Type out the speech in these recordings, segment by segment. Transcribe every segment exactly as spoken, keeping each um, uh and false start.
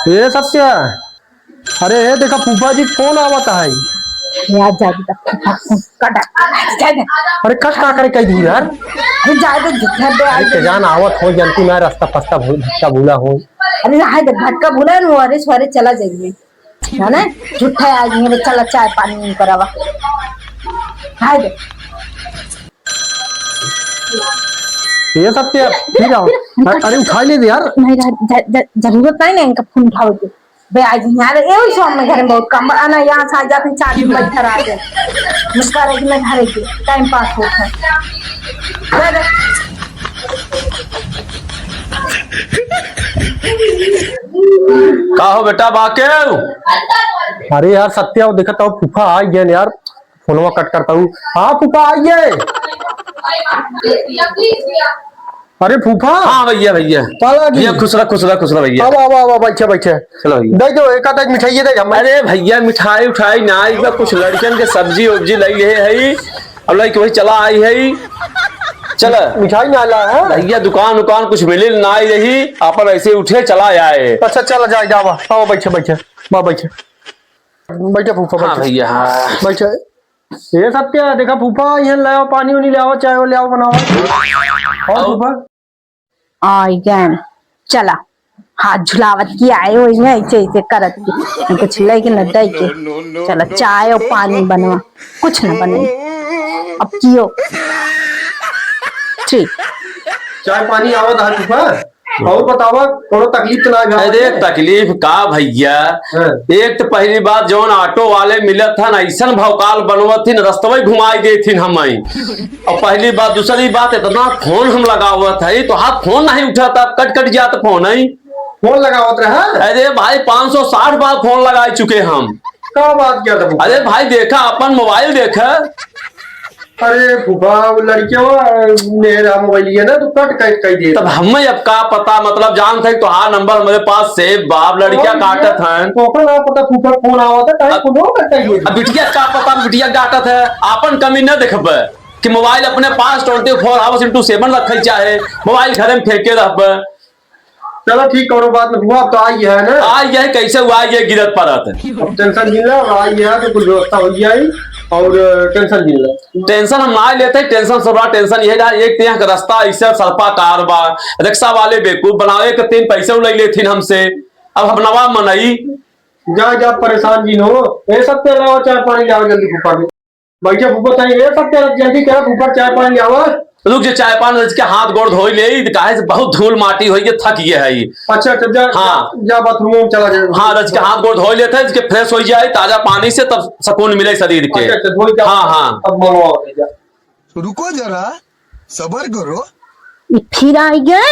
ए सत्या, अरे ए देखा फूफा जी फोन आवत है। यार जा दे, फूफा फोन कट, जा दे। अरे कट का करे कह दी यार। अरे जा दे, झूठा दे, अरे आज के जान आवत हो, जानती मैं रास्ता पस्ता भूल, भटका भूला हो। अरे हाय दे, भटका भूला है, वो अरे सवेरे चला जाइए। है ना? झूठा आज मेरे चला चाय पानी नहीं करावा। हाय दे। ये सब क्या? फिर आओ। अरे उठा ले दे यार। नहीं यार, ज-, ज-, जरूरत नहीं ना इनका फोन उठावे के। बे आज यहाँ रे, ए, ओई सो हमने घर में बहुत कम, आना यहाँ से आ जाते हैं, चार दिन बैठा रहते हैं। मुस्का रहे कि मैं घरे के, टाइम पास होता है। दे दे। का हो बेटा बाकेव? अरे यार सत्या, वो देखा तो फूफा आ गए यार। फोनवा कट करता हूँ। हाँ फूफा आइए। अरे फूफा। हाँ भैया, भैया। पाला जी। भैया खुश रह, खुश रह, खुश रह भैया। आवा, आवा, आवा, बैठे, बैठे। चलो भैया। दे दो, एक आध मिठाई दे हम। अरे भैया मिठाई उठाई ना, इधर कुछ लड़कन के सब्जी उब्जी लई ले है। अब लई के वही चला आई है। चल। मिठाई ना ला है? भैया दुकान उकान कुछ मिले ना आई रही, अपन ऐसे उठे चला आए। अच्छा चला जाए, जावा। आओ बैठे, बैठे। बा बैठे। बैठे फूफा, हाँ बैठे। भैया, हाँ। बैठे। ये सब क्या? देखा फूफा, ये ले आओ, पानी उनी ले आओ, चाय ले आओ, बनाओ। और और फूफा? आई गए, चला, हाथ झुलावत की आए हो, ये ऐसे, ऐसे करत की, कुछ लेके न दे के, चला, चाय और पानी बनवा, कुछ न बने, अब कियो, ठीक। चाय पानी आवत है फूफा? और बतावा, कोनो तकलीफ तो ना बा? अरे तकलीफ का भैया, हाँ। एक तो पहली बात जौन ऑटो वाले मिलत हन, ऐसन भौकाल बनवत हिन, रस्तवे घुमाई देत हिन हमई। और पहली बात, दूसरी बात, इतना फोन हम लगावत है, तो हाथ फोन नहीं उठाता, कट कट जात फोन है। फोन लगावत रहा? अरे भाई, पाँच सौ साठ बार फोन लगाई चुके हम। का बात क्या था? अरे भाई, देखा, अपन मोबाइल देखा। अरे फूफा, वो लड़किया मेरा मोबाइल ये ना, तू कट कर, कर दे। तब हमें अब का पता, मतलब, जानत है तोहार नंबर हमरे पास सेव बा, अब लड़किया और काटत हैं। तो ओकरा ना पता फूफा फोन आवत है, काहे अब, फोन कट कर दे। अब बिटिया का पता, बिटिया काटत है, आपन कमी न देखबे कि मोबाइल अपने पास twenty four hours into seven रखल चाहे, मोबाइल घरे में फेंके रहबे। चलो ठीक, कौनो बात नहीं हुआ, अब तो आई है ना। आई है, कैसे हुआ, आई है गिरत परत। अब टेंशन नहीं ला, अब आई है तो कुछ व्यवस्था हो जाए और टेंशन नहीं ला। टेंशन हम ना लेते, टेंशन सब बड़ा टेंशन ये रहा, एक तो यहाँ का रास्ता ऐसे सर्पाकार बा, रिक्शा वाले बेवकूफ बनावे के तीन पैसे उड़ाई लेथिन हमसे, अब हम नवा मनई। जा, जा, परेशान जिन हो, ये सब के अलावा चाय पानी लाओ जल्दी फूफा के। बैठे फूफा, तनी ए सब के जल्दी करा, फूफा चाय पानी लावा। रुक जे, चाय पानी रच के हाथ गोड़ धोई ले, काहे से बहुत धूल माटी होई के थक गए है। अच्छा, अच्छा, जा, हाँ। जा, जा बाथरूम में चला जा। हाँ, रच के हाथ गोड़ धोई लेते हैं, इसके फ्रेश हो जाए ताजा पानी से, तब सुकून मिले शरीर के। अच्छा, अच्छा, धोई जा। हाँ, हाँ। तब मंगवा के जा। रुको जरा, सबर करो। ये फिर आ गए।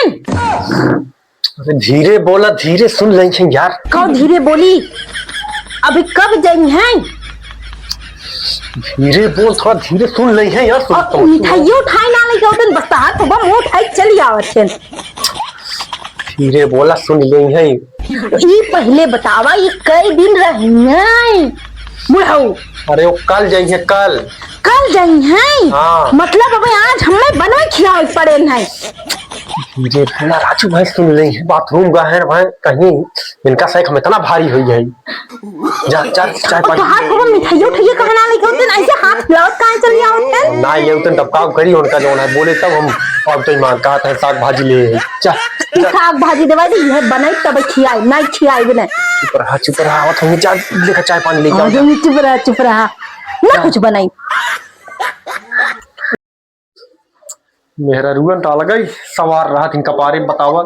अरे धीरे बोला, धीरे सुन लेंगे यार। कब धीरे बोली? अभी कब जाई हैं? धीरे बोल, थोड़ा धीरे सुन लेंगे यार, सुन और तो। मिठाइयों उठाए ना लेके होते, बस हाथ होगा, मुंह उठाए चली आवत हैं। धीरे बोला, सुन लेंगे। ई पहले बतावा, ये कई दिन रही हैं बुढ़ऊ? अरे वो कल जाई है, कल। कल जाई हैं? हाँ। मतलब अब आज हमें बनवे खियावे पड़े नहीं। धीरे बोला राजू भाई, सुन ले, बाथरूम का है भाई, कहीं इनका साइक हम इतना भारी हुई है। जा, जा, चाय पानी। तोहार को मिठाइयो उठाइयो कहाँ ना लेके होते ना, ऐसे हाथ हिलावत कहाँ चली आवत है? ना, ये उतन तब काम करी उनका जो है, बोले तब हम, अब तो ईमान कहा था, साग भाजी ले आई। जा, ई जा। साग भाजी देवा दे, ये बनाई तब खियाई, नहीं खियाई भी नहीं। चुप रहा, चुप रहा, आवत होंगे, जा, लेकर चाय पानी लेके आओ, जा। अरे, चुप रहा, चुप रहा, ना जा। कुछ बनाई। मेहरारुअन त अलगै सवार रहत हिन कपारे, बतावा।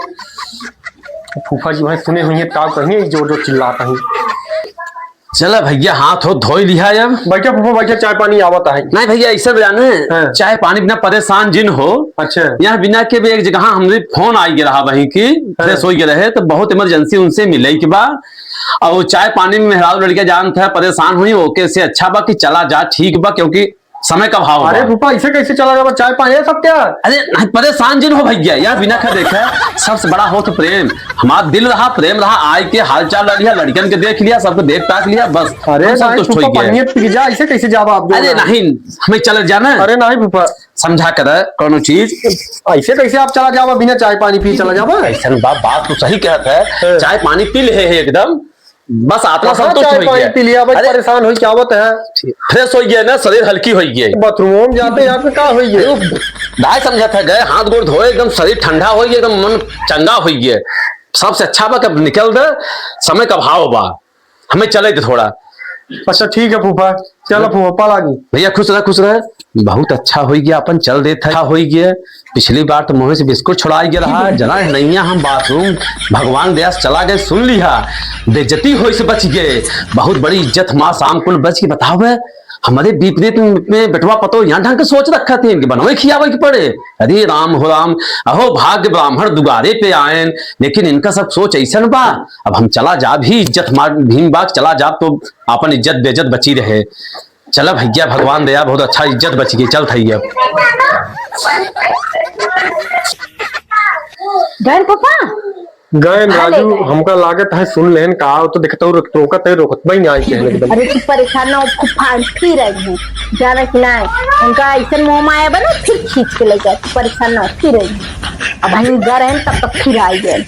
फूफा जी भाई सुने हुई हैं, का कहिए, जोर जोर चिल्लात हैं। चला भैया, हाथ हो धोई लिहा अब। बैठा फूफा, बैठा, चाय पानी आवत है। नहीं भैया, ऐसे बजाने हाँ। चाय पानी बिना परेशान जिन हो। अच्छा। यहाँ बिना के भी एक जगह हमरे फोन आई गया रहा वहीं की, हाँ। फ्रेश हो गया रहे, तो बहुत इमरजेंसी उनसे मिले के बा। और वो चाय पानी में मेहरारू लड़कियां जानत है, परेशान हुई, ओके से अच्छा बा कि चला जा, ठीक बा, क्योंकि समय का भाव अरे बा। फूफा, ऐसे कैसे चला जाबा चाय पानी, ये सब क्या? अरे नहीं, परेशान जिन हो भैया, यह बिना खा देखा, सबसे बड़ा होत प्रेम। हमार दिल रहा, प्रेम रहा, आय के हाल चाल लिया, लड़कन के देख लिया, सबको देख टाक लिया, बस अरे हम नहीं, संतुष्ट फूफा, हो गए। पानी पी जा, ऐसे कैसे जाबा आप दोनों? अरे नहीं, हमें चले जाना। अरे नहीं फूफा। समझा कर कोनो चीज। ऐसे कैसे आप चला जावा, बिना चाय पानी पी चला जावा? ऐसन बा, बात तो सही कहत है। हाँ। चाय पानी पी ले है एकदम, बस आत्मा कहाँ संतुष्ट चाय हो पानी गया। पी लिया भाई, अरे, परेशान हो क्या आवत है? फ्रेश हो गया ना, शरीर हल्की हो गया। बाथरूम में जाते हैं, आपको क्या हो गया? अरे, दाई समझत है, गए हाथ गोड़ धोए, एकदम शरीर ठंडा हो गया, एकदम मन चंगा हो गया। सबसे अच्छा बा, कब निकल दे, समय का भाव बा। हमें चले दे थोड़ा। अच्छा, ठीक है फूफा, चलो फूफा, पालागी। भैया खुश रह, खुश रह। बहुत अच्छा होई गया, अपन चल देत है। अच्छा होई गया, पिछली बार तो मुँह से बिस्कुट छुड़ाई गया रहा, जना नैया हम बाथरूम भगवान दया से चला गए, सुन लिहा, बेइज्जती होई से बच गए, बहुत बड़ी इज्जत माँ शाम कुल बच के बतावे। हमारे विपरीत में बेटवा पतो यहाँ ढंग के सोच रखा थे, इनके बनवे खियावे के पड़े। अरे राम हो राम, अहो भाग्य ब्राह्मण दुआरे पे आयन, लेकिन इनका सब सोच ऐसन बा। अब हम चला जाब ही, इज्जत हमार भीम बाग चला जाब तो आपन इज्जत बेइज्जत बची रहे। चला भैया, भगवान दया, बहुत अच्छा इज्जत बच गई, चल थई अब। गए पापा? गए हाँ, राजू, ले गए। हमका लागत है सुन लेन का, तो देखता हूँ रोक-, रोकत है, रोकत भाई नहीं आई कहने एकदम। अरे तू परेशान ना हो, खूब फान फिर आई है, जाना कि नहीं, उनका ऐसे मुँह में आया बना, फिर खींच के ले जाए, तू परेशान ना हो, फिर आई है। अब हम घर हैं तब तक फिर आई गए।